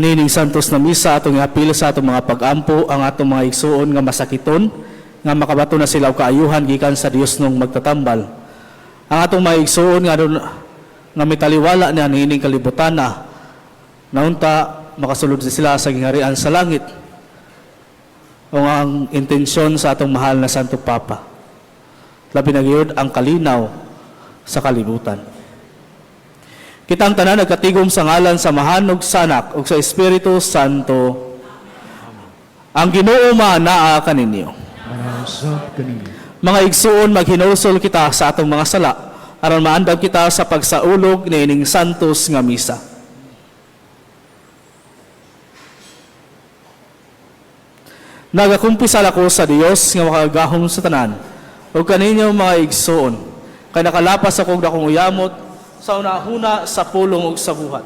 Niining Santos na Misa, atong iapil sa atong mga pag-ampo ang atong mga igsuon nga masakiton nga makabato na sila og kaayuhan gikan sa Dios nung magtatambal. Ang atong mga igsuon nga nga mitaliwala na niining kalibutan na naunta makasulod sila sa gingharian sa langit o ang intensyon sa atong mahal na Santo Papa. Labi na gyud ang kalinaw sa kalibutan. Kitang tanan nagkatigom sa ngalan sa Amahan ug sa Anak ug sa Espiritu Santo. Ang Ginoo maanaa kaninyo. Usab kaninyo. Mga igsuon, maghinulsol kita sa atong mga sala aron maandam kita sa pagsaulog niining santos nga misa. Nagakumpisal ako sa Dios nga makagagahom sa tanan ug kaninyo, mga igsuon, kay nakalapas ako og dakong uyamot sa unahuna, sa pulong ug sa buhat,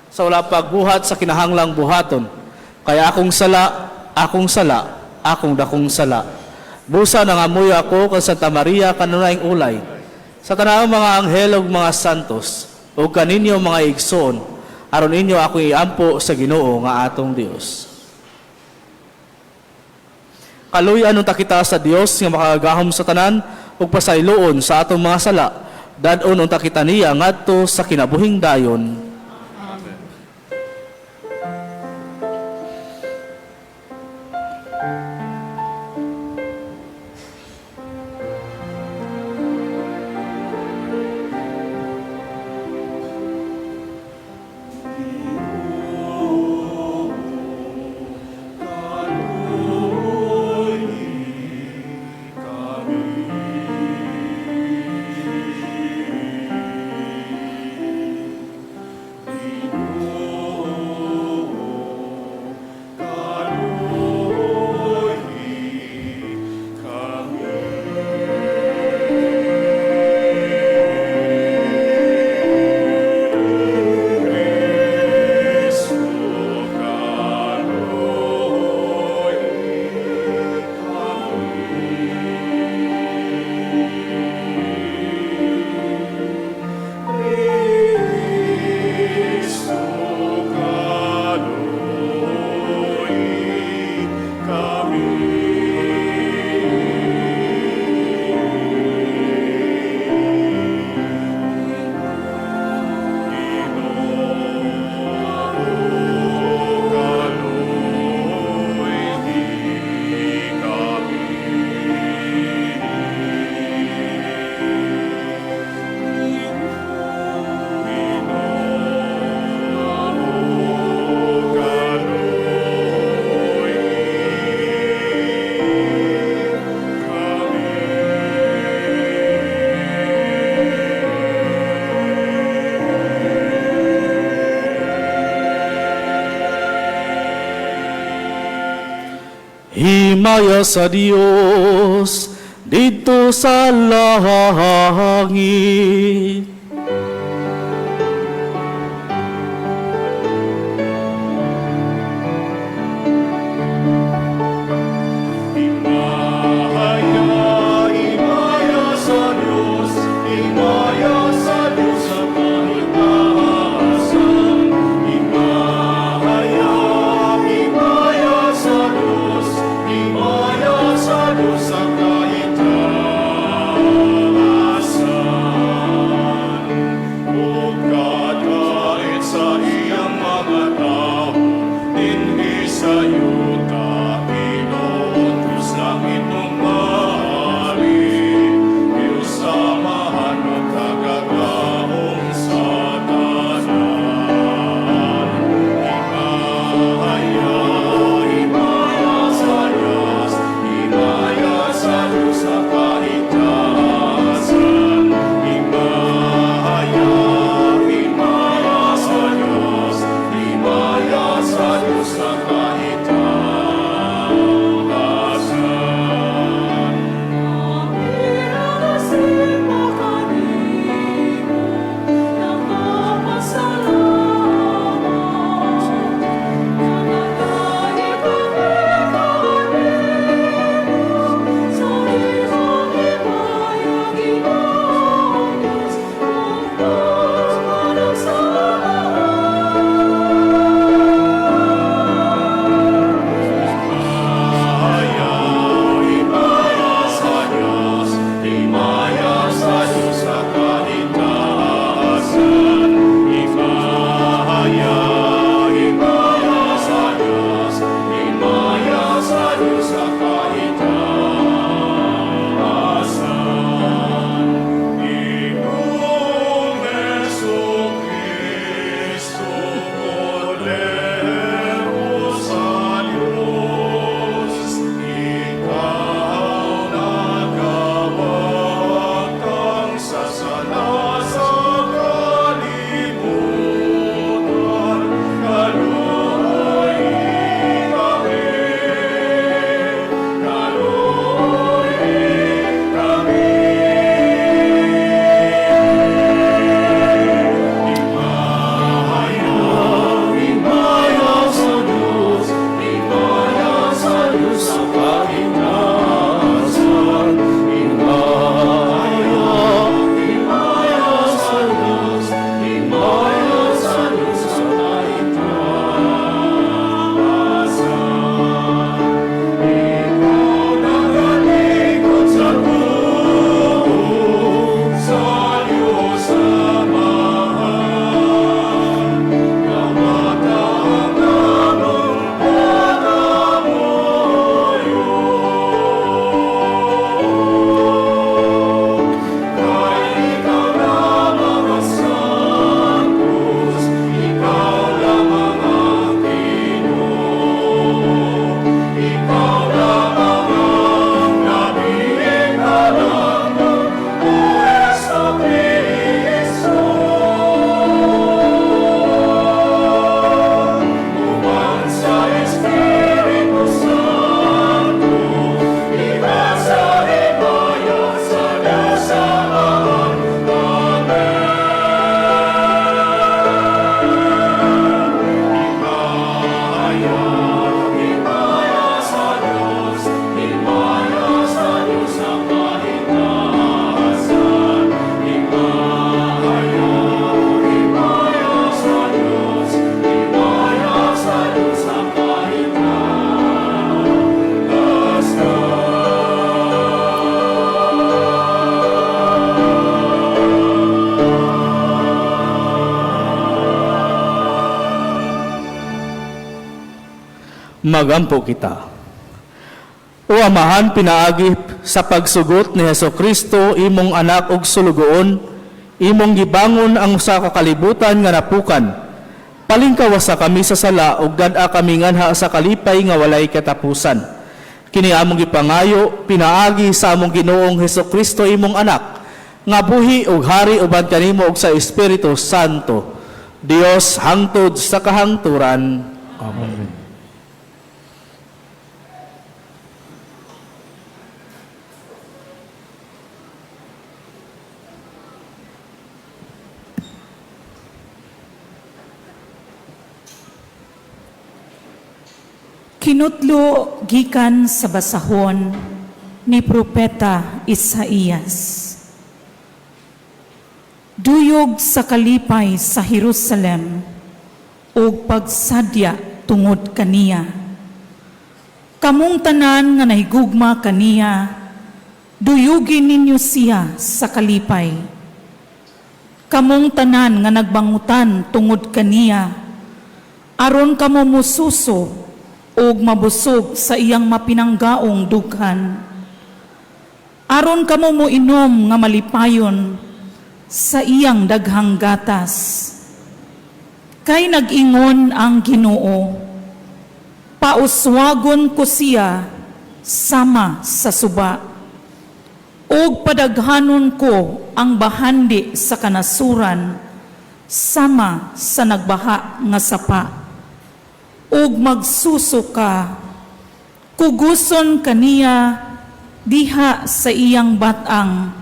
sa wala pagbuhat sa kinahanglang buhaton. Kay akong sala, akong sala, akong dakong sala. Busa nangamuyo ako kang Santa Maria, kanunayng ulay, sa tanang mga anghel ug mga santos, ug kaninyo, mga igsoon, aron inyo ako iampo sa Ginoo nga atong Dios. Kaluy-an unta kita sa Dios nga makagagahom sa tanan ug pasayloon sa atong mga sala. Dad-on unta kita niya ngadto sa kinabuhing dayon. Himaya sa Dios didto sa langit. Himaya, himaya sa Diyos, himaya sa Diyos sa kahitasan. Himaya, himaya sa Diyos, himaya sa Diyos sa kahitasan. Ug kadait sa iyang mga tao, dinhi sa yuta, tinuod Diyos langit ug maali, Diyos Amahan ug kagagahom sa tanan. Himaya, himaya sa Diyos, himaya sa Diyos sa kahitasan. Himaya, himaya sa Diyos, himaya sa Diyos sa kahitasan. Kami kanimo, nagpapasalamat. Nananaig kami kanimo sa imong himaya, Ginoong Diyos, ug pagpanagsahan. Magampo kita. O Amahan, pinaagi sa pagsugot ni Heso Kristo, imong anak og sulugoon, imong gibangon ang usa ka kalibutan nga napukan. Palingkawasa kami sa sala ug dad-a kami nganha sa kalipay nga walay katapusan. Kini among gipangayo pinaagi sa among Ginoong Heso Kristo, imong anak, nga buhi ug hari uban kanimo ug sa Espiritu Santo, Dios hangtod sa kahangturan. Amen. Kinutlo gikan sa basahon ni Propeta Isaías. Duyog sa kalipay sa Jerusalem ug pagsadya tungod kaniya. Kamong tanan nga nahigugma kaniya, duyugin ninyo siya sa kalipay. Kamong tanan nga nagbangutan tungod kaniya, aron kamo mususo ug mabusog sa iyang mapinanggaong dughan. Aron kamo moinom nga malipayon sa iyang daghang gatas. Kay nag-ingon ang Ginoo, pauswagon ko siya sama sa suba, ug padaghanon ko ang bahandi sa kanasuran sama sa nagbaha nga sapa. Ug magsuso ka, kuguson kaniya diha sa iyang batang,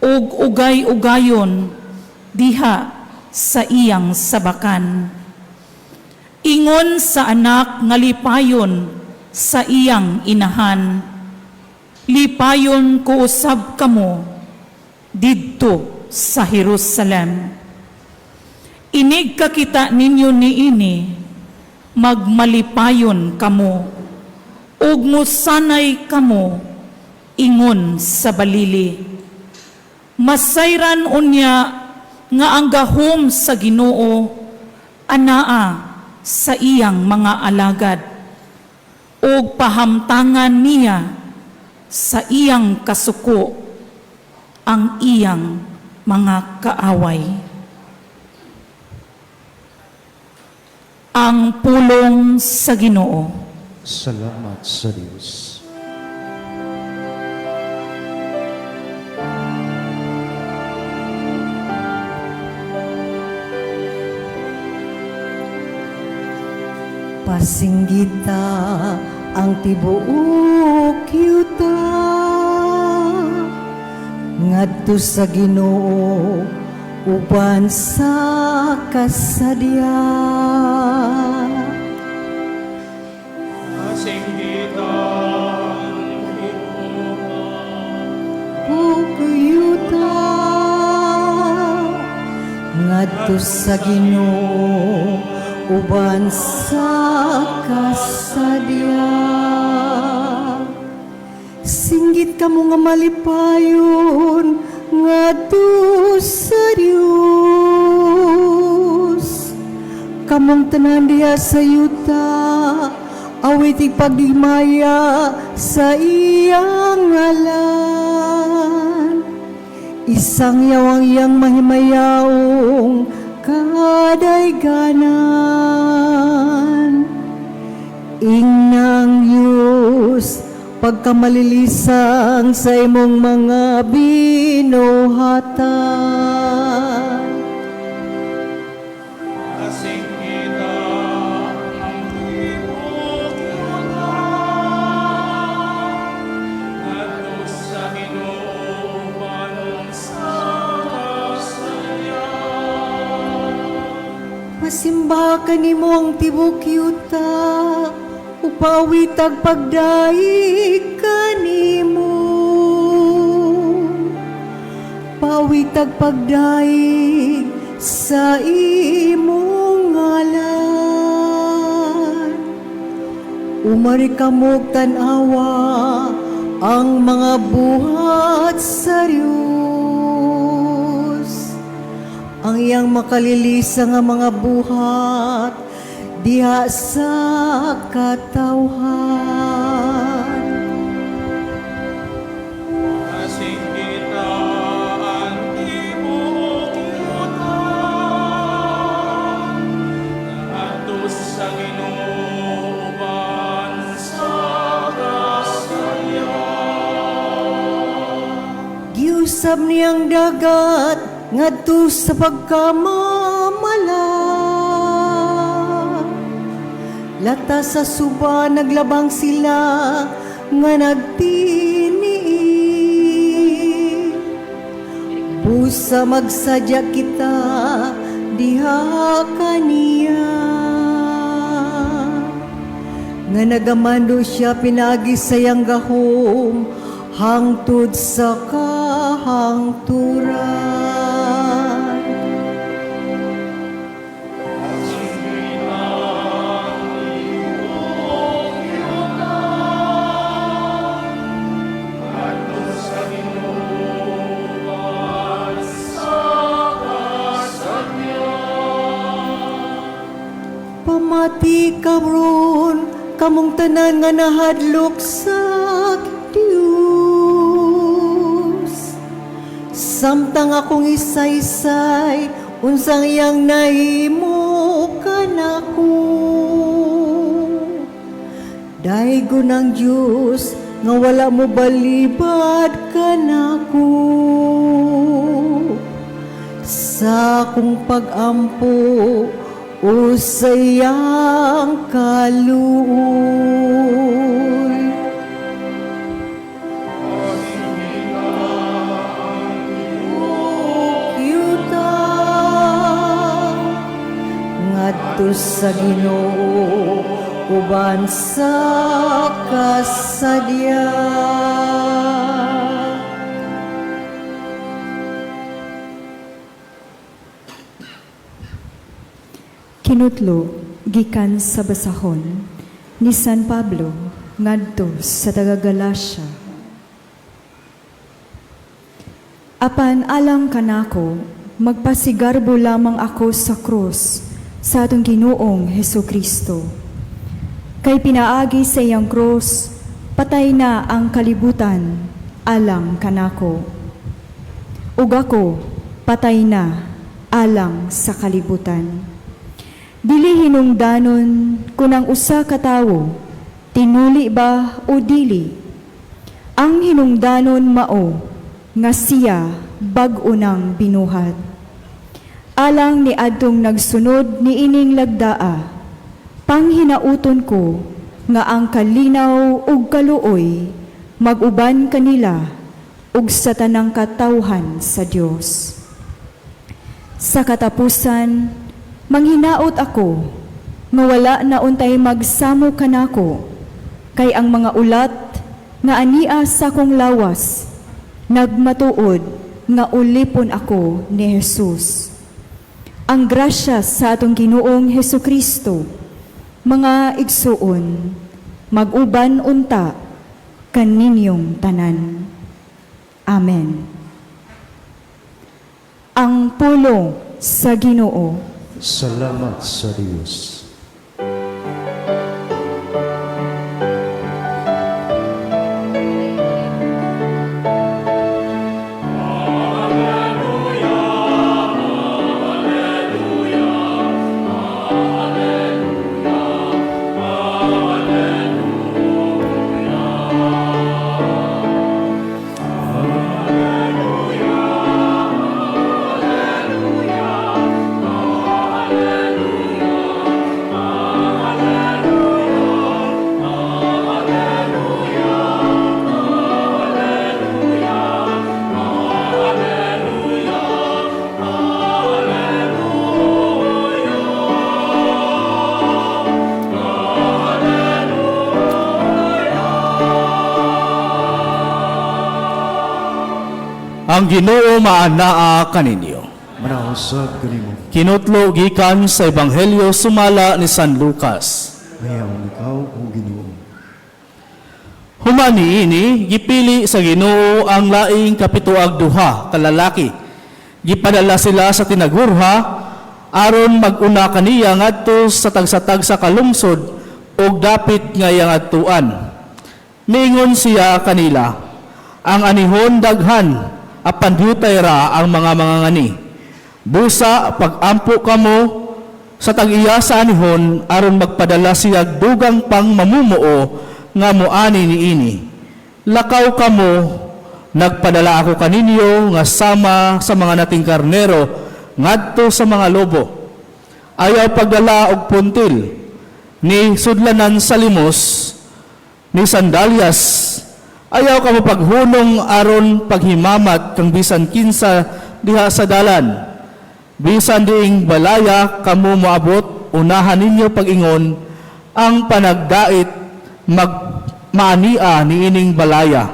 ug ugay-ugayon diha sa iyang sabakan. Ingon sa anak nga lipayon sa iyang inahan, lipayon ko usab kamo didto sa Jerusalem. Inig kakita ninyo niini, magmalipayon kamo, ug musanay kamo ingon sa balili. Masayran unya nga ang gahom sa Ginoo anaa sa iyang mga alagad, ug pahamtangan niya sa iyang kasuko ang iyang mga kaaway. Ang pulong sa Ginoo. Salamat sa Diyos. Pasinggita ang tibuok yuta ngadto sa Ginoo uban sa kasadya. Buok yuta ngadto sa Ginoo uban sa kasadya. Singgit kamo nga malipayon ngadto sa Dios. Kamong tanan diha sa yuta, awit pagdimaya sa iyang ngalan. Isangyaw ang iyang mahimayaong kadayganan. Ingnang Diyos, pagkamalilisan sa imong mga binuhatan. Pasinggita ang tibuok yuta ngadto sa Ginoo uban sa kasadya. Masimbakan nimo ang tibok yuta, upawitag pagdaig kanimo. Pawitag pagdaig sa imong ngalan. Umari kamog tan-awa ang mga buhat sa Diyos. Ang iyang makalilisa nga mga buhat Diha sa katawhan. Kasinggitan tibuok yuta, ngadto sa Ginoo uban sa kasadya. Giusab niyang dagat ngadto sa pagkamamala. Lata sa suba naglabang sila nga nagtiniil. Busa magsadya kita diha kaniya. Nga nagamando siya pinaagi sa iyang gahom hangtod sa kahangturan. Pamati karon kamong tanan nga nahadlok sa Dios. Samtang akong isaysay unsang iyang nahimo kanako. Daygon ang Dios nga wala mo balibad kanako. Sa akong pag-ampo o sa iyang kaluoy. Yuta ngadto sa Ginoo uban sa kasadya. Kinutlo gikan sa basahon ni San Pablo ngadto sa taga Galacia. Apan alang kanako, magpasigarbo lamang ako sa krus sa atong Ginoong Heso Kristo. Kay pinaagi sa iyang krus, patay na ang kalibutan alang kanako. Ug ako, patay na alang sa kalibutan. Dili hinungdanon kun ang usa ka tawo, tinuli ba o dili. Ang hinungdanon mao nga siya bag-o nang binuhat. Alang ni adtong nagsunod niining lagdaa, panghinauton ko nga ang kalinaw ug kaluoy mag-uban kanila ug sa tanang katawhan sa Dios. Sa katapusan, manghinaot ako nga wala na untay magsamo kanako, kay ang mga ulat nga ania sa akong lawas nagmatuod nga ulipon ako ni Jesus. Ang grasya sa atong Ginoong Heso Kristo, mga igsuon, mag-uban unta kaninyong tanan. Amen. Ang pulong sa Ginoo. Salamat sa Dios. Ang Ginoo maanaa kaninyo. Manausab kanimo. Kinutlo gikan sa Ebanghelyo sumala ni San Lucas. Mayaon ikaw, o Ginoo. Human niini, gipili sa Ginoo ang laing kapituag duha ka lalaki. Gipadala sila sa tinagurha aron mag-una kaniya ngadto sa tagsa-tagsa ka lungsod ug dapit nga iyang adtuan. Miingon siya kanila, "Ang anihon daghan, apan diutay ra ang mga mangangani. Busa pag-ampo kamo sa tag-iya sa anihon aron magpadala siya dugang pang mamumuo nga moani niini. Lakaw kamo, nagpadala ako kaninyo nga sama sa mga nating karnero ngadto sa mga lobo. Ayaw pagdala og puntil, ni sudlanan sa limos, ni sandalyas. Ayaw kamo paghunong aron paghimamat kang bisan kinsa diha sa dalan. Bisan diing balaya kamo moabot, unahan ninyo pag-ingon, 'Ang panagdait mag maania niining balaya.'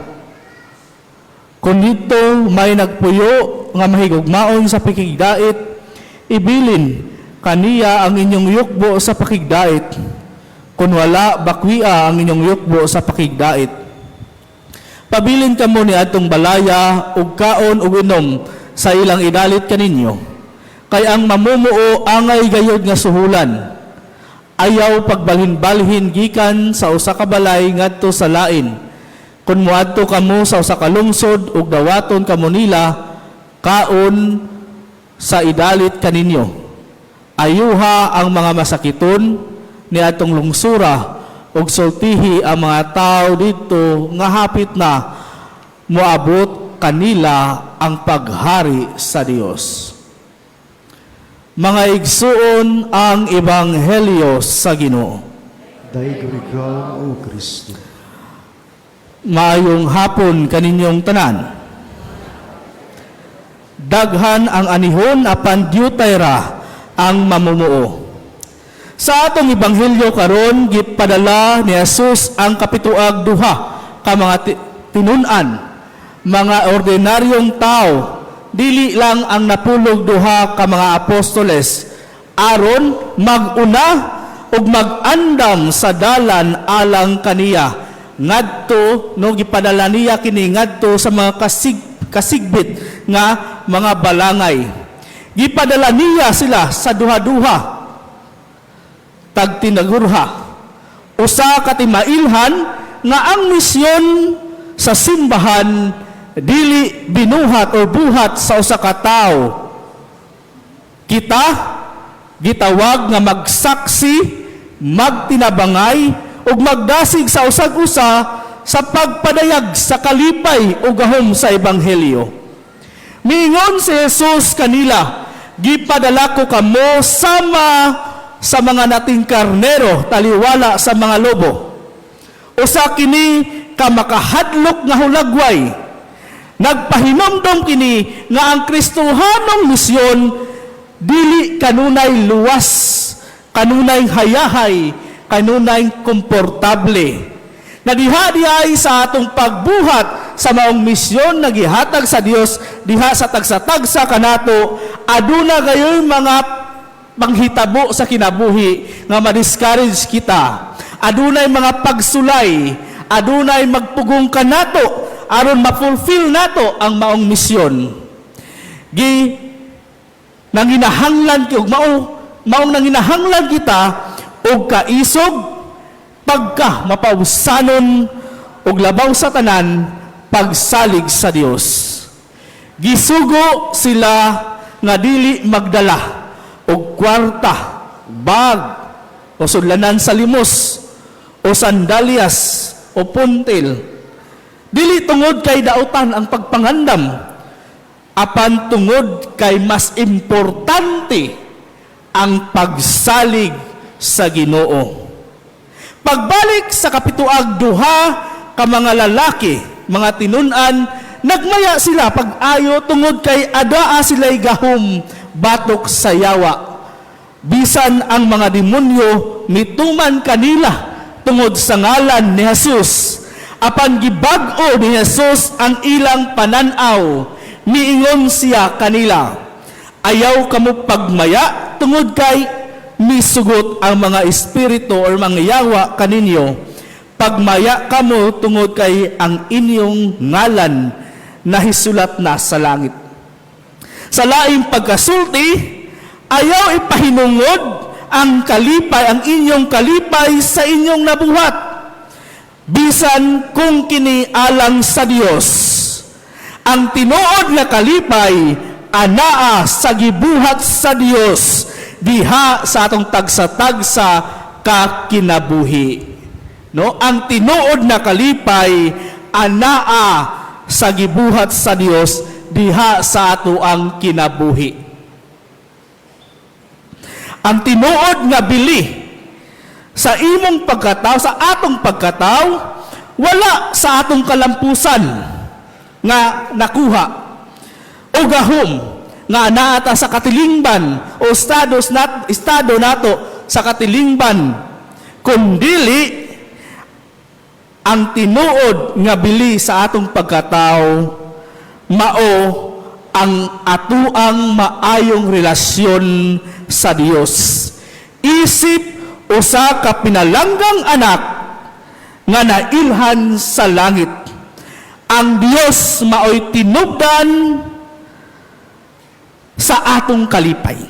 Kung didto may nagpuyo nga mahigugmaon sa pakigdait, ibilin kaniya ang inyong yukbo sa pakigdait. Kung wala, bakwia ang inyong yukbo sa pakigdait. Pabilin kamo ni atong balaya ug kaon ug inom sa ilang idalit kaninyo. Kay ang mamumuo angay gayod nga suhulan. Ayaw pagbalhin-balhin gikan sa usa ka balay ngadto sa lain. Kung moadto kamo sa usa ka lungsod ug dawaton kamo nila, kaon sa idalit kaninyo. Ayuha ang mga masakiton ni atong lungsura ug sultihi ang mga tao didto nga hapit na moabot kanila ang paghari sa Dios." Mga igsuon, ang ebanghelyo sa Ginoo. Daygon ikaw, O Kristo. Maayong hapon kaninyong tanan. Daghan ang anihon, apan diutay ra ang mamumuo. Sa atong ebanghelyo karon, gipadala ni Jesus ang kapitoag duha ka mga tinun-an, mga ordinaryong tao, dili lang ang napulog duha ka mga apostoles, aron maguna ug mag-andam sa dalan alang kaniya ngadto, no, gipadala niya kini ngadto sa mga kasigbit nga mga balangay. Gipadala niya sila sa duha-duha, tagtinagurha, usa ka timailhan nga ang misyon sa simbahan dili binuhat o buhat sa usa ka tawo. Kita gitawag nga magsaksi, magtinabangay ug magdasig sa usag-usa sa pagpadayag sa kalipay ug gahom sa ebanghelyo. Miingon si Jesus kanila, "Gipadala ko kamo sama sa mga nating karnero taliwala sa mga lobo." Usa kini ka makahadlok nga hulagway. Nagpahinomdom kini nga ang Kristohanong misyon dili kanunay luwas, kanunay hayahay, kanunay komportable. Na diha diay sa atong pagbuhat sa maong misyon na gihatag sa Dios diha sa tagsa-tagsa kanato, aduna gayoy mga panghitabo sa kinabuhi nga ma-discourage kita. Adunay mga pagsulay, adunay magpugong kanato aron ma-fulfill nato ang maong misyon. Gi nanginahanglan og maong nanginahanglan kita og kaisog, pagka mapausanon ug labaw sa tanan, pagsalig sa Dios. Gisugo sila nga dili magdala og kwarta, bag o sudlanan sa limos o sandalyas o puntil. Dili tungod kay dautan ang pagpangandam, apan tungod kay mas importante ang pagsalig sa Ginoo. Pagbalik sa kapituag duha ka mga lalaki, mga tinun-an, nagmaya sila pag-ayo tungod kay adaa sila'y gahom batok sa yawa. Bisan ang mga demonyo mituman kanila tungod sa ngalan ni Jesus. Apan gibag-o ni Jesus ang ilang panan-aw. Miingon siya kanila, "Ayaw kamo pagmaya tungod kay misugot ang mga espiritu or mga yawa kaninyo. Pagmaya kamo tungod kay ang inyong ngalan nahisulat na sa langit." Sa laing pagkasulti, Ayaw ipahinungod ang kalipay, ang inyong kalipay sa inyong nabuhat, bisan kung kini alang sa Dios. Ang tinuod nga kalipay anaa sa gibuhat sa Dios diha sa atong tagsa-tagsa ka kinabuhi. No? Ang tinuod na kalipay anaa sa gibuhat sa Dios diha sa ato ang kinabuhi. Ang tinuod nga bili sa imong pagkatao, sa atong pagkatao, wala sa atong kalampusan nga nakuha o gahom nga naata sa katilingban o estado nato sa katilingban, kundili ang tinuod nga bili sa atong pagkatao mao ang atuang maayong relasyon sa Dios isip usa ka pinalanggang anak nga nailhan sa langit. Ang Dios maoy tinubdan sa atong kalipay,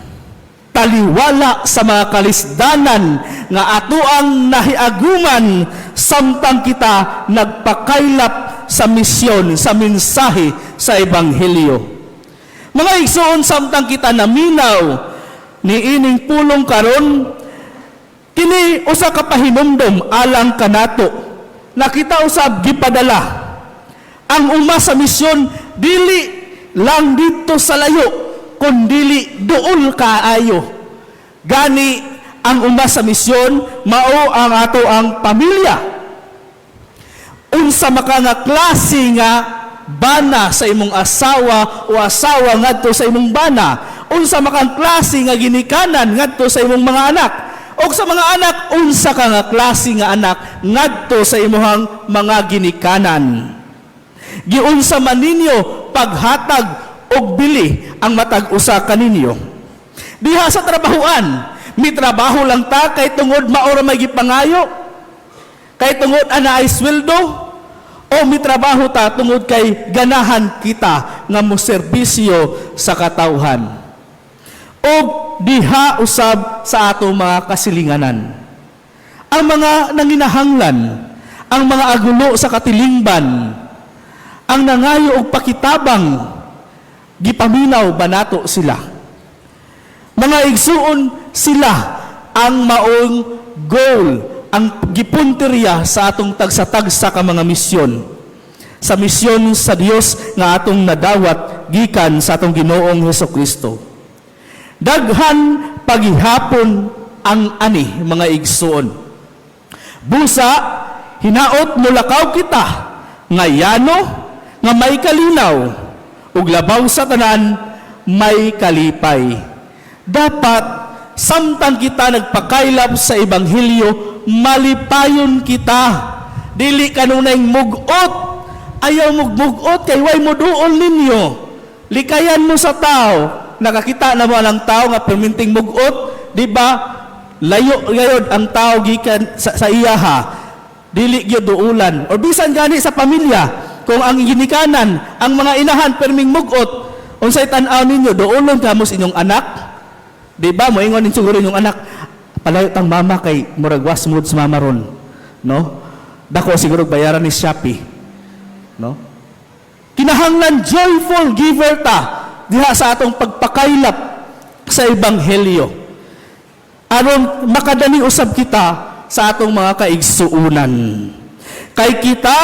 taliwala sa mga kalisdanan nga atoang nahiaguman samtang kita nagpakaylap sa misyon, sa mensahe sa ebanghelyo. Mga igsoon, samtang kita naminaw ni ining pulong karon, kini usa ka pahinumdom alang kanato nakita usab gipadala ang uma sa misyon, dili lang dito sa layo kundili duol kaayo. Gani ang uma sa misyon mao ang ato ang pamilya. Unsa maka nga klase nga bana sa imong asawa o asawa ngadto sa imong bana, unsa makang klase nga ginikanan ngadto sa imong mga anak, o sa mga anak, unsa ka nga klase nga anak ngadto sa imong mga ginikanan. Giunsa man ninyo paghatag og bili ang matag usa kaninyo. Diha sa trabahuan, mitrabaho lang ta kay tungod mao ra may gipangayo, kay tungod ana ay sweldo, o mitrabaho ta tungod kay ganahan kita nga moserbisyo sa katawhan. O diha usab sa ato mga kasilinganan, ang mga nanginahanglan, ang mga agulo sa katilingban, ang nangayo og pakitabang, gipaminaw ba nato sila? Mga igsuon, sila ang maong goal, ang gipunteriya sa atong tagsa-tagsa ka mga misyon, sa misyon sa Dios nga atong nadawat gikan sa atong Ginoong Hesus Kristo. Daghan paghihapon ang ani, mga igsuon. Busa hinaot mulakaw kita nga yano, nga may kalinaw, ug labaw sa tanan may kalipay. Dapat samtang kita nagpakaylap sa ebanghelyo, malipayon kita. Dili kanunay mugot. Ayaw mugmugot kay way moduol ninyo. Likayan mo sa tao. Nakakita na mo ang tao nga perminting mugot, di ba? Layo gayod ang tao gikan sa iyaha. Dili gyud duulan. Or bisan gani sa pamilya, kung ang ginikanan, ang mga inahan perming mugot, unsay tan-aw ninyo, duulon kamo sa inyong anak? Di ba? Moingon din siguro inyong anak, palayo tang mama kay murag was mood sa mama ron. No? Dako siguro bayaran ni Shopee. No? Kinahanglan joyful giver ta diha sa atong pagpakaylap sa ebanghelyo, aron makadani usab kita sa atong mga kaigsuunan. Kay kita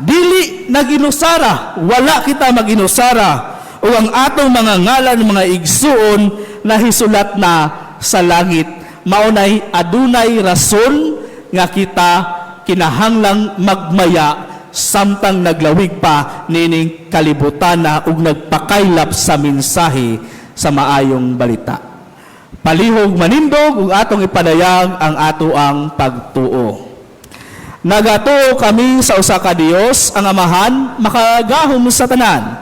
dili naginusara, wala kita maginusara, o ang atong mga ngalan, mga igsuon, nahisulat na sa langit. Maunay adunay rason nga kita kinahanglang magmaya samtang naglawig pa nining kalibutan na ug nagpakaylap sa mensahe sa maayong balita. Palihog manindog ug atong ipadayag ang ato ang pagtuo. Nagatuo kami sa usa ka Dios, ang Amahan, makagahom sa tanan,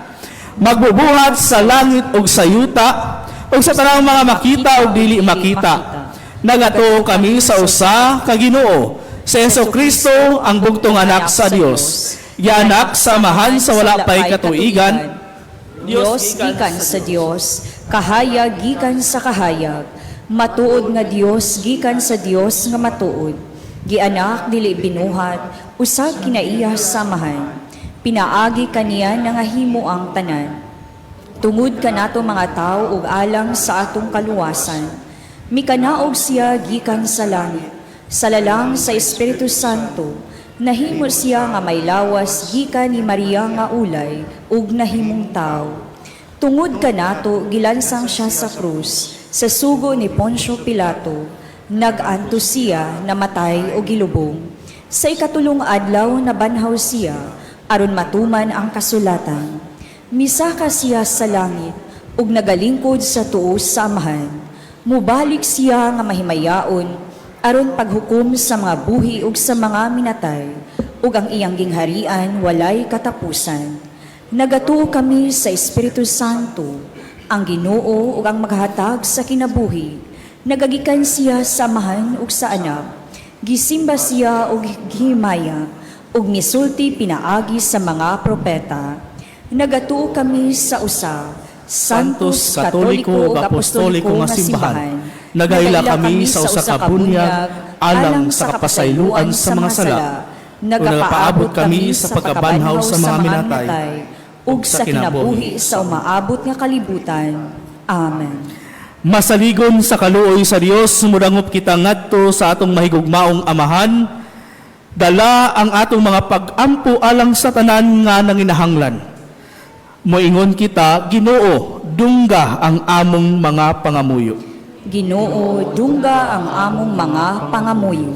magbubuhat sa langit ug sa yuta, ug sa tanang mga makita ug dili makita. Nagatuo kami sa usa ka Ginoo, sa Hesus Kristo, ang bugtong anak sa Dios, gianak sa Amahan sa wala pay katuigan, Dios gikan sa Dios, Kahayag gikan sa kahayag, matuod nga Dios gikan sa Dios nga matuod. Gianak dili binuhat, usa kinaiya sa Amahan. Pinaagi kaniya nangahimo ang tanan. Tungod kanato mga tawo ug alang sa atong kaluwasan, mikanaog siya gikan sa langit, sa lalang sa Espiritu Santo, nahimo siya nga may lawas gikan ni Maria nga ulay ug nahimong tawo. Tungod kanato gilansang siya sa krus, sa sugo ni Poncio Pilato, nag-antos siya, namatay o gilubong. Sa ikatulong adlaw nabanhaw siya, aron matuman ang kasulatan. Misaka siya sa langit ug nagalingkod sa tuo sa Amahan. Mubalik siya nga mahimayaon aron paghukom sa mga buhi ug sa mga minatay, ug ang iyang gingharian walay katapusan. Nagatuo kami sa Espiritu Santo, ang Ginoo ug ang maghatag sa kinabuhi. Nagagikan siya sa Amahan ug sa Anak. Gisimba siya ug gihimaya ug misulti pinaagi sa mga propeta. Nagatuo kami sa usa, Santos, Katoliko ug Apostoliko nga simbahan. Nagaila kami sa usa ka bunyag alang sa kapasayloan sa mga sala. Nagapaabot kami sa pagkabanhaw sa mga minatay ug sa kinabuhi sa umaabot nga kalibutan. Amen. Masaligon sa kaluoy sa Dios, mudangop kita ngadto sa atong mahigugmaong Amahan, dala ang atong mga pag-ampo alang sa tanan nga nanginahanglan. Moingon kita, Ginoo, dungga ang among mga pangamuyo. Ginoo, dungga ang among mga pangamuyo.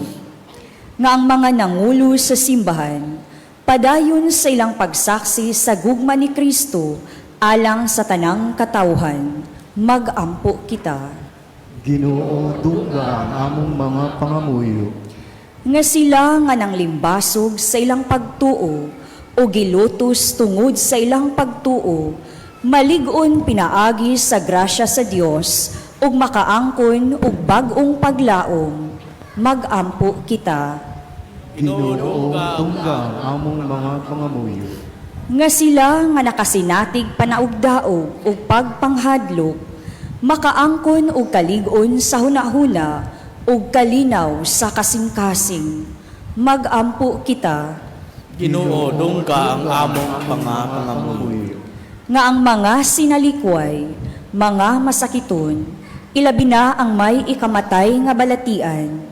Nga ang mga nangulo sa simbahan, padayon sa ilang pagsaksi sa gugma ni Kristo alang sa tanang katawhan, magampo kita. Ginoo, dungga ang among mga pangamuyo. Nga sila nga nanglimbasog sa ilang pagtuo o gilutos tungod sa ilang pagtuo, malig-on pinaagi sa grasya sa Dios ug makaangkon og bag-ong paglaom, magampo kita. Ginoo, dungga ang among mga pangamuyo. Nga sila nga nakasinatig panaugdaog ug pagpanghadlok, makaangkon og kalig-on sa hunahuna ug kalinaw sa kasing-kasing, magampo kita. Ginoo, dungga ang among mga pangamuyo. Nga ang mga sinalikway, mga masakiton, ilabi na ang may ikamatay nga balatian,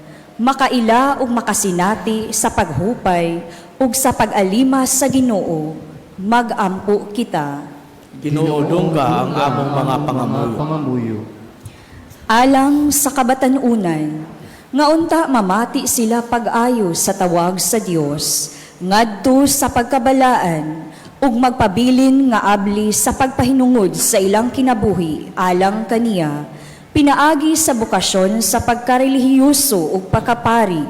makaila ug makasinati sa paghupay ug sa pag-alimas sa Ginoo, magampo kita. Ginoo, dungga ang among mga pangamuyo. Pangamuyo. Alang sa kabatan-unan, nga unta mamati sila pag-ayo sa tawag sa Dios, ngadto sa pagkabalaan, ug magpabilin nga abli sa pagpahinungod sa ilang kinabuhi alang kaniya, pinaagi sa bokasyon sa pagkarelihiyoso ug pagkapari,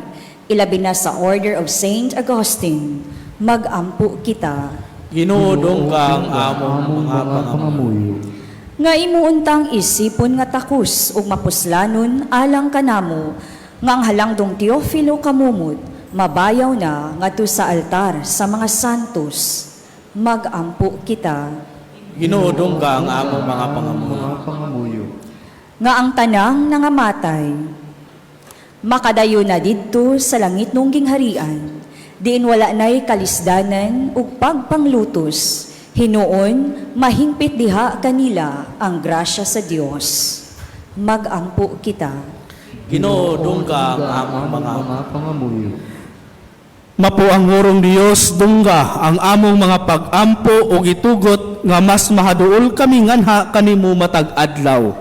ilabi na sa Order of Saint Augustine, magampo kita. Ginoo, dungga ang among mga pangamuyo. Pangamuyo. Nga imuuntang isipon nga takus ug mapuslanon alang kanamo, nga ang halangdong Teofilo Camomot mabayaw na ngadto sa altar sa mga santos, magampo kita. Ginoo, dungga ang among mga pangamuyo. Mga pangamuyo. Nga ang tanang nangamatay makadayo na didto sa langit nung gingharian, diin wala nay kalisdanan ug pagpanglutos. Hinuon mahingpit diha kanila ang grasya sa Dios, magampo kita. Ginoo, dungga ang among mga mga pangamuyo. Mapo ang hurong Dios, dungga ang among mga pag-ampo ug itugot nga mas mahaduol kami nganha kanimo matag adlaw.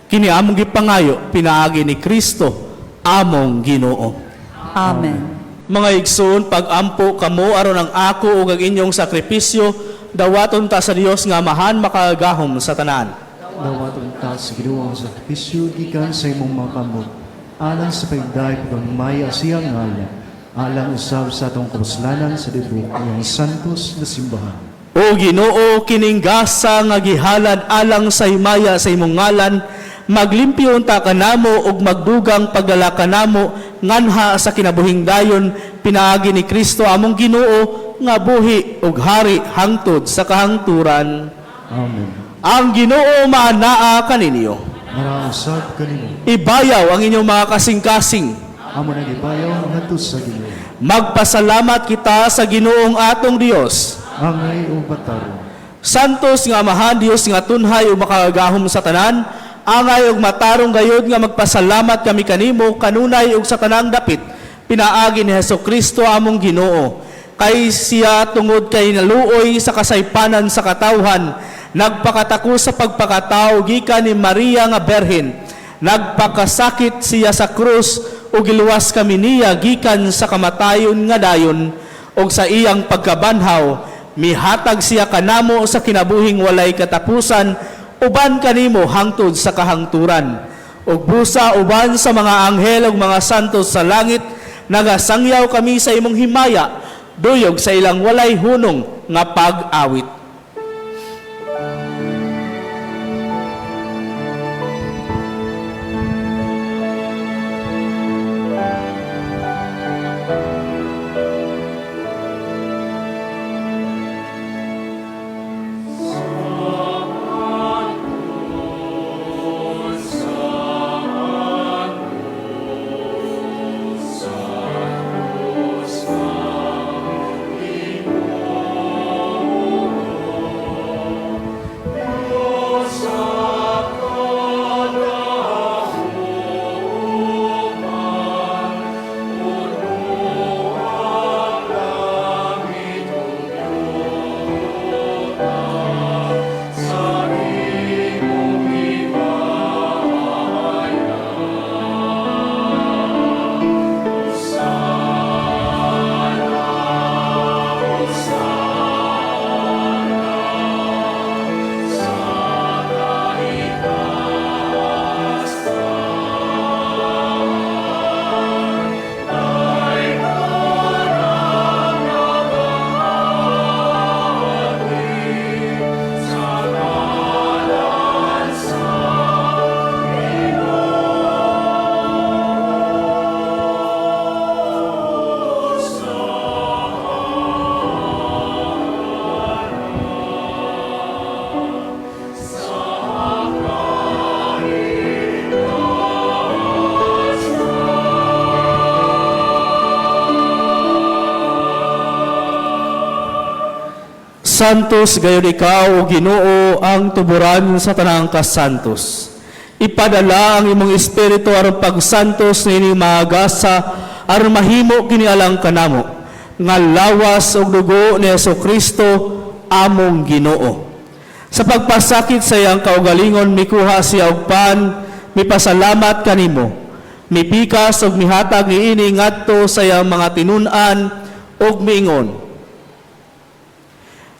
Kini among gipangayo pinaagi ni Kristo among Ginoo. Amen. Mga igsoon, pag-ampo kamo aron ang ako ug ang inyong sakripisyo dawaton ta sa Dios nga Amahan makagagahom sa tanan. Dawaton ta sa Ginoo ang sakripisyo gikan sa imong mga kamot, alang sa pagdayeg pagmaya sa iyang ngalan, alang usab sa atong kapuslanan sa libok iyang santos na simbahan. O Ginoo, kining gasa nga gihalad alang sa himaya sa imong ngalan, maglimpyo unta kanamo ug magdugang pagdala kanamo nganha sa kinabuhing dayon pinaagi ni Kristo among Ginoo nga buhi ug hari hangtod sa kahangturan. Amen. Ang Ginoo maanaa kaninyo. Marausab kanimo. Ibayaw ang inyong mga kasing-kasing. Amo nang ibayaw ngadto sa Ginoo. Magpasalamat kita sa Ginoong atong Dios. Angay o batarong. Santos nga Amahan, Dios nga tunhay ug makagagahom sa tanan, angay ug matarong gayod nga magpasalamat kami kanimo kanunay ug sa tanang dapit, pinaagi ni Hesus Kristo among Ginoo. Kay siya tungod kay naluoy sa kasaypanan sa katawhan, nagpakatako sa pagpakatao gikan ni Maria nga Berhen. Nagpakasakit siya sa krus ug giluwas kami niya gikan sa kamatayon nga dayon ug sa iyang pagkabanhaw mihatag siya kanamo sa kinabuhing walay katapusan uban kanimo hangtod sa kahangturan. Ug busa uban sa mga anghel ug mga santos sa langit, nagasangyaw kami sa imong himaya, duyog sa ilang walay hunong nga pag-awit. Santos gayon ikaw, o Ginoo, ang tuburan sa tanang kasantos. Ipadala ang imong espiritu aron pagsantos niining mga gasa aron mahimo kini alang kanamo nga lawas ug dugo ni Hesukristo among Ginoo. Sa pagpasakit sa iyang kaugalingon mikuha siya og pan, mipasalamat kanimo. Mipikas ug mihatag niini ngadto sa iyang mga tinun-an ug miingon: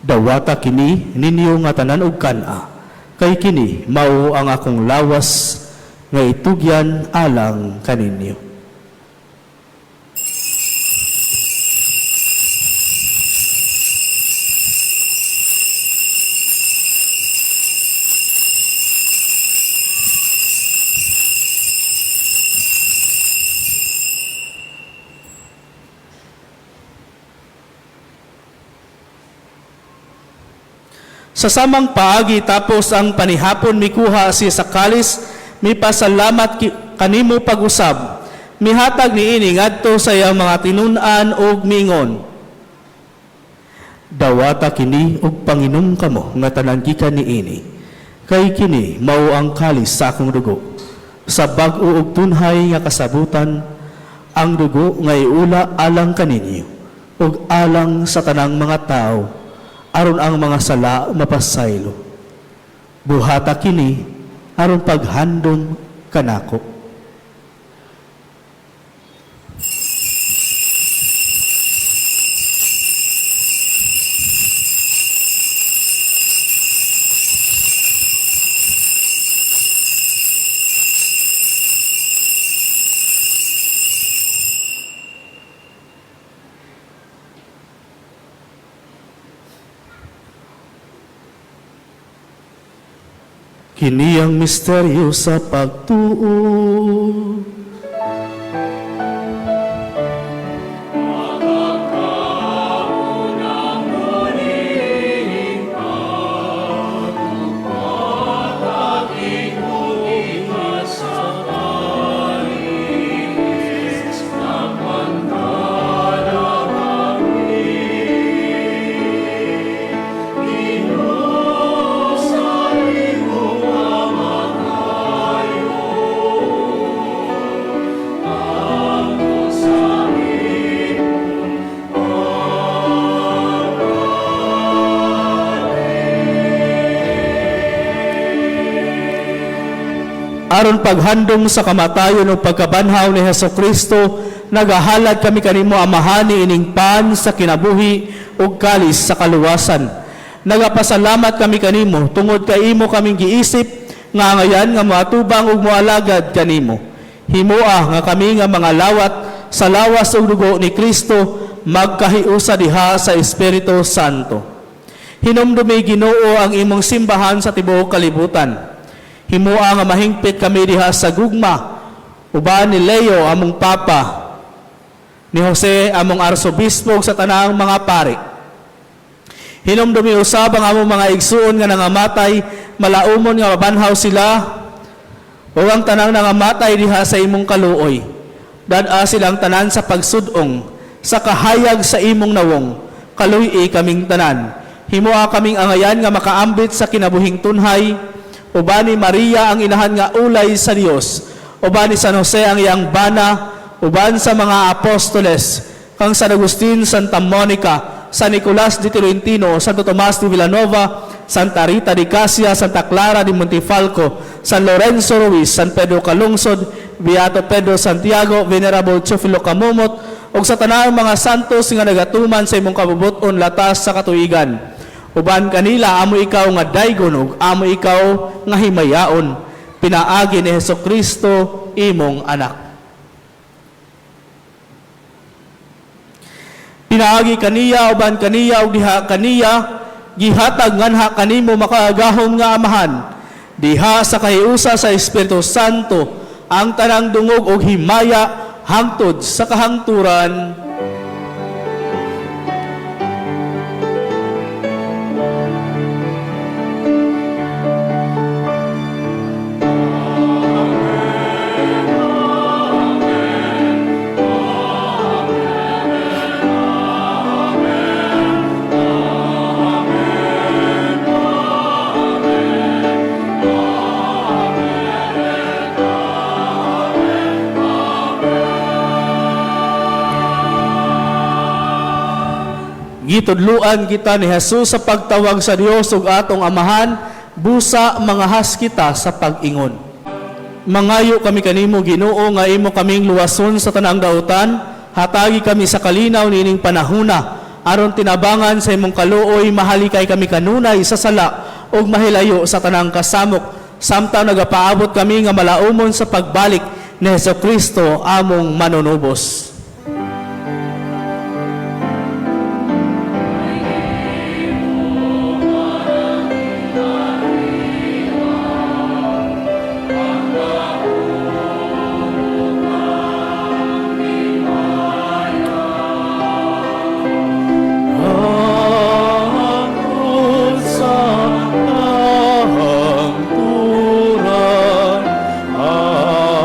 Dawata kini ninyo nga tanan og kan-a, kay kini mao ang akong lawas nga itugyan alang kaninyo. Sa samang paagi tapos ang panihapon mikuha si sa kalis, mipasalamat kanimo pag-usab. Mihatag niini ngadto sa iyang mga tinun-an ug miingon: Dawata kini ug panginom kamo nga tanan gikan niini, kay kini mao ang kalis sa akong dugo, sa bag-o ug tunhay nga kasabutan, ang dugo nga iula alang kaninyo ug alang sa tanang mga tawo, aron ang mga sala mapasaylo. Buhata kini aron paghandom kanako. Kini ang misteryo sa pagtuo. Aron paghandom sa kamatayon ug pagkabanhaw ni Hesus Kristo, nagahalad kami kanimo, Amahan, ining pan sa kinabuhi ug kalis sa kaluwasan. Nagapasalamat kami kanimo tungod kay imo kaming giisip nga angayan nga moatubang ug moalagad kanimo. Himoa nga kami nga mga lawat sa lawas ug dugo ni Kristo magkahiusa diha sa Espiritu Santo. Hinumdumi, Ginoo, ang imong simbahan sa tibuok kalibutan. Himoa nga mahingpit kami diha sa gugma uban ni Leo among Papa, ni Jose among Arsobispo ug sa tanang mga pari. Hinumdumi usab ang among mga igsuon nga nangamatay, malaumon nga mabanhaw sila ug ang tanang nangamatay diha sa imong kaluoy. Dad-a silang tanan sa pagsud-ong sa kahayag sa imong nawong. Kaluy-i kaming tanan. Himoa kaming angayan nga makaambit sa kinabuhing tunhay uban ni Maria ang inahan nga ulay sa Dios, uban ni San Jose ang iyang bana, uban sa mga apostoles, kang San Agustin, Santa Monica, San Nicolas de Tolentino, Santo Tomas de Villanova, Santa Rita de Casia, Santa Clara de Montefalco, San Lorenzo Ruiz, San Pedro Calungsod, Beato Pedro Santiago, Venerable Teofilo Camomot, ug sa tanang mga santos nga nagatuman sa imong kabubut-on latas sa katuigan. Uban kanila amo ikaw nga daygon ug amo ikaw nga himayaon, pinaagi ni Hesus Kristo imong anak. Pinaagi kaniya, uban kaniya ug diha kaniya, gihatag nganha kanimo, makagagahom nga Amahan, diha sa kahiusa sa Espiritu Santo, ang tanang dungog ug himaya hangtod sa kahangturan. Gitudluan kita ni Jesus sa pagtawag sa Dios ug atong Amahan, busa mangahas kita sa pag-ingon. Mangayo kami kanimo, Ginoo, nga imo kaming luwason sa tanang dautan, hatagi kami sa kalinaw niining panahuna, aron tinabangan sa imong kaluoy mahalikay kami kanunay sa sala ug mahilayo sa tanang kasamok, samtang nagapaabot kami nga malaumon sa pagbalik ni Hesus Kristo among manunubos. Hangtod sa kahangturan. Amen. Amen.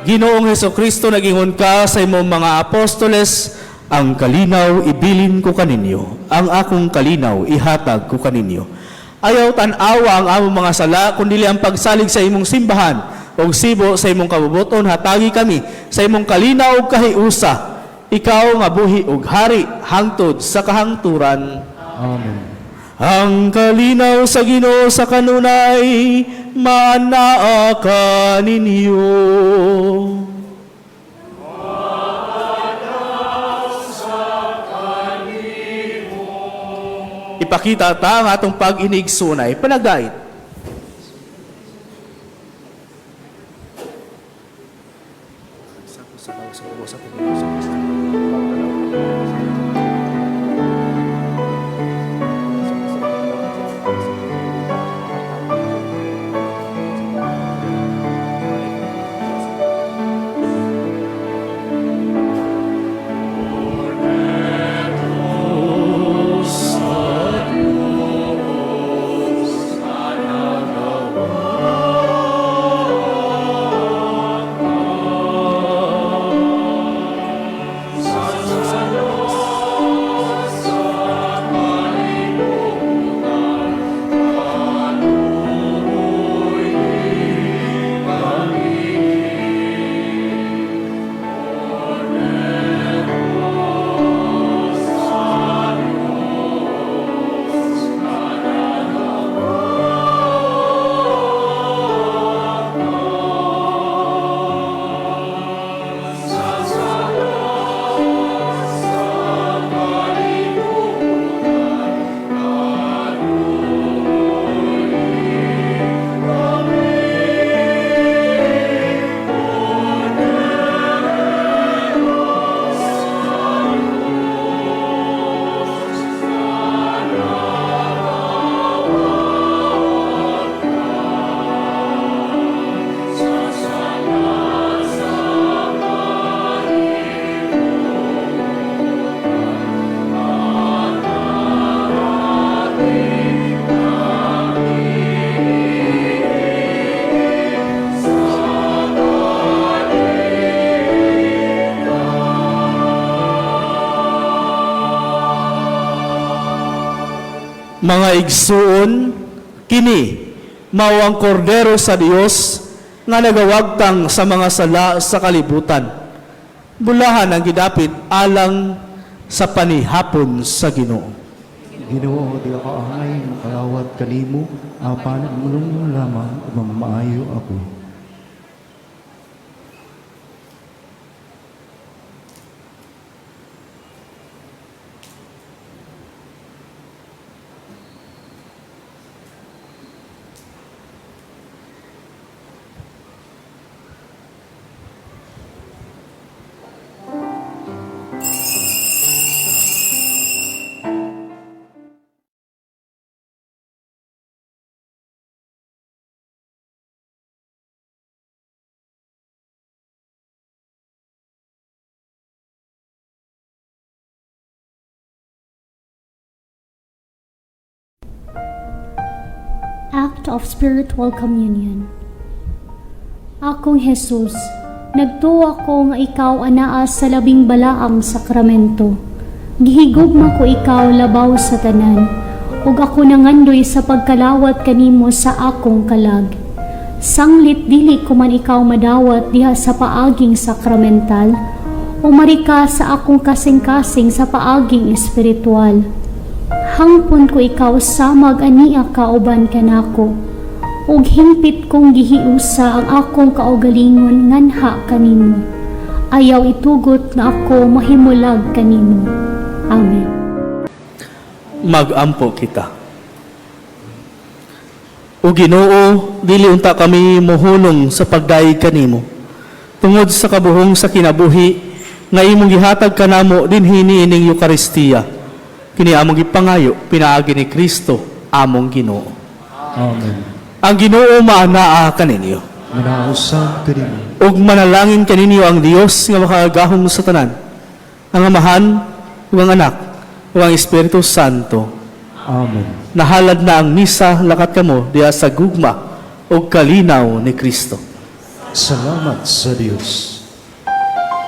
Ginoong Hesus Kristo, nagingon ka sa imong mga apostoles, "Ang kalinaw ibilin ko kaninyo, ang akong kalinaw ihatag ko kaninyo." Ayaw tan-awa ang among mga sala, kundi ang pagsalig sa imong simbahan ug sibo sa imong kabubuton, hatagi kami sa imong kalinaw ug kahiusa. Ikaw nga buhi ug hari hangtod sa kahangturan. Amen. Ang kalinaw sa Ginoo sa kanunay manaa kaninyo. Ipakita ta ang atong pag-inigsunay. Panagait. Mga igsuon, kini mao ang kordero sa Dios nga nagawagtang sa mga sala sa kalibutan. Bulahan ang gidapit alang sa panihapon sa Ginoo. Ginoo, di ako angay makalawat kanimo, apan mulong lamang ug mamaayo ako. Act of Spiritual Communion. Akong Jesus, nagtuo ako nga ikaw anaa sa labing balaang sakramento. Gihigugma ko ikaw labaw sa tanan, ug ako nangandoy sa pagkalawat kanimo sa akong kalag. Sanglit dili ko man ikaw madawat diha sa paaging sakramental, umari ka sa akong kasing-kasing sa paaging espiritual. Hangpon ko ikaw samag ania kauban kanako, ug hingpit kong gihiusa ang akong kaugalingon nganha kanimo. Ayaw itugot nga ako mahimulag kanimo. Amen. Magampo kita. O Ginoo, dili unta kami mohunong sa pagdayeg kanimo. Tungod sa kabuhong sa kinabuhi nga imong gihatag kanamo dinhi niining Eukaristiya. Kini among gipangayo pinaagi ni Kristo among Ginoo. Amen. Ang Ginoo maanaa kaninyo. Manaa usab kanimo. Ug manalangin kaninyo ang Dios nga makagagahom sa tanan. Ang Amahan, ug ang Anak, ug ang Espiritu Santo. Amen. Nahalad na ang misa, lakat kamo diha sa gugma ug kalinaw ni Kristo. Salamat sa Dios.